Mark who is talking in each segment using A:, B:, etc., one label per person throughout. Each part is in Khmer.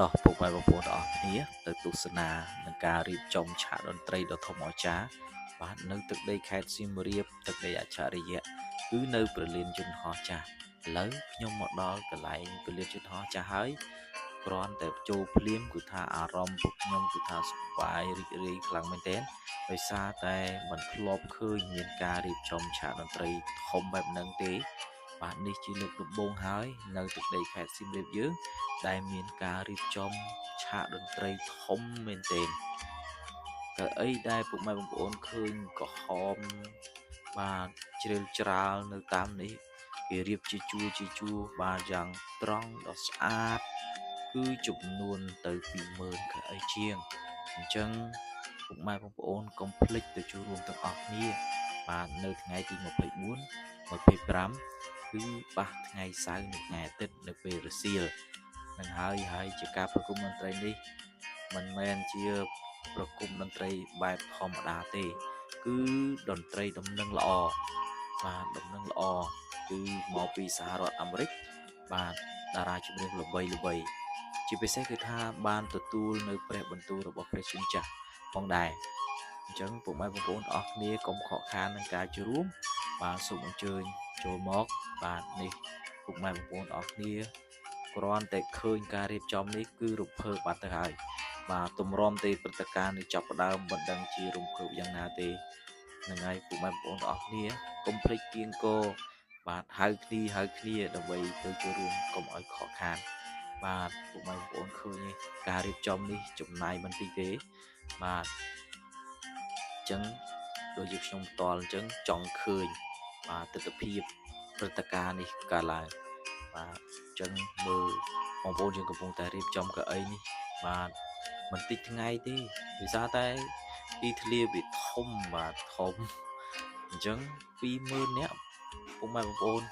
A: តោះពុកម៉ែបងប្អូនទាំងអស់គ្នាទៅទស្សនានឹងការរៀបចំឆាកតន្ត្រីដ៏ធំអស្ចារ្យបាទនៅទឹកដីខេត្តសៀមរាបទឹកដីអច្ឆរិយៈគឺនៅព្រលានយន្តហោះចាស់ឥឡូវខ្ញុំមកដល់កន្លែងព្រលានយន្តហោះចាស់ហើយគ្រាន់តែចូលភ្លាមគឺថាអារម្មណ៍ពួកខ្ញុំគឺថាសប្បាយរីករាយខ្លាំងមែនទែនដោយសារតែមិនធ្លាប់ឃើញមានការរៀបចំឆាកតន្ត្រីធំបែបហ្នឹងទេបាទនេះជាលើកដំបូងហើយនៅទឹកដីខេត្តសៀមរាបយើងដែលមានការរៀបចំឆាកតន្ត្រីធំមែនទែនកៅអីដែលពុកម៉ែបងប្អូនឃើញក្រហមបាទជ្រាលច្រាលនៅតាមនេះគេរៀបជាជួរជាជួរបាទយ៉ាងត្រង់ដ៏ស្អាតគឺចំនួនទៅ 20000 កៅអីជាងអញ្ចឹងពុកម៉ែបងប្អូនកុំភ្លេចទៅចូលរួមទាំងអស់គ្នាបាទនៅថ្ងៃទី24 25គឺប៉ះថ្ងៃសៅរ៍និងថ្ងៃអាទិត្យនៅពេលរសៀលនឹងហើយហើយជាការប្រគំតន្ត្រីនេះមិនមែនជាប្រគំតន្ត្រីបែបធម្មតាទេគឺតន្ត្រីដំណឹងល្អបាទដំណឹងល្អគឺមកពីសហរដ្ឋអាមេរិកបាទតារាចម្រៀងល្បីៗជាពិសេសគឺថាបានទទួលនៅព្រះបន្ទូលរបស់ព្រះជាម្ចាស់ផងដែរអញ្ចឹងពុកម៉ែបងប្អូនអស់គ្នាកុំខកខាននឹងការចូលរួមបាទសូមអញ្ជើញចូលមកបាទនេះពុកម៉ែបងប្អូនអស់គ្នាគ្រាន់តែឃើញការរៀបចំនេះគឺរំភើបបាត់ទៅហើយបាទទម្រាំទេព្រឹត្តិការណ៍នេះចាប់ផ្ដើមមិនដឹងជារំភើបយ៉ាងណាទេហ្នឹងហើយពុកម៉ែបងប្អូនទាំងអស់គ្នាកុំភ្លេចគៀងគរបាទហៅគ្នាដើម្បីទៅចូលរួមកុំឲ្យខកខានបាទពុកម៉ែបងប្អូនឃើញទេការរៀបចំនេះចំណាយមិនតិចទេបាទអញ្ចឹងដូចជាខ្ញុំផ្ទាល់អញ្ចឹងចង់ឃើញបាទទស្សនភាពព្រឹត្តិការណ៍នេះកើតឡើងបាទអញ្ចឹងមើលបងប្អូនយើងកំពុងតែរៀបចំកៅអីនេះបាទមិនតិចថ្ងៃទេដោយសារតែទីធ្លាវាធំបាទធំអញ្ចឹង 20000 នាក់ពុកម៉ែបងប្អូន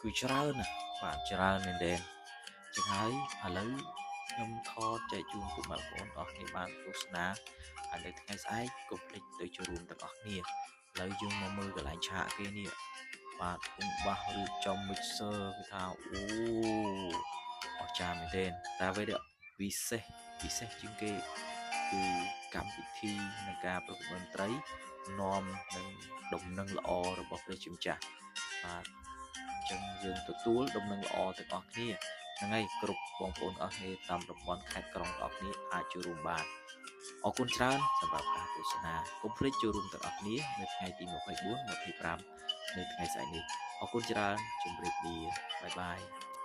A: គឺច្រើនណាស់បាទច្រើនមែនទែនចឹងហើយឥឡូវខ្ញុំថតចែកជូនពុកម៉ែបងប្អូនអស់គ្នាបានទស្សនាហើយនៅថ្ងៃស្អែកកុំភ្លេចទៅចូលរួមទាំងអស់គ្នាឥឡូវយើងមកមើលកន្លែងឆាកគេនេះបាទពុំបាសរៀបចំ mixer គឺថាអូអស្ចារ្យមែនទែនតែអ្វីដែលពិសេសជាងគេគឺកម្មវិធីនៃការប្រគំតន្ត្រីនាំនឹងដំណឹងល្អរបស់ព្រះជាម្ចាស់បាទអញ្ចឹងយើងទទួលដំណឹងល្អទាំងអស់គ្នាហ្នឹងហើយគ្រប់បងប្អូនអស់គ្នាតាមតំបន់ខេត្តក្រុងទាំងអស់គ្នាអាចចូលរួមបានអរគុណច្រើនសម្រាប់ការទស្សនាកុំភ្លេចចូលរួមទាំងអស់គ្នានៅថ្ងៃទី24 25នៅថ្ងៃស្អែកនេះអរគុណច្រើនជម្រាបលាបាយបាយ។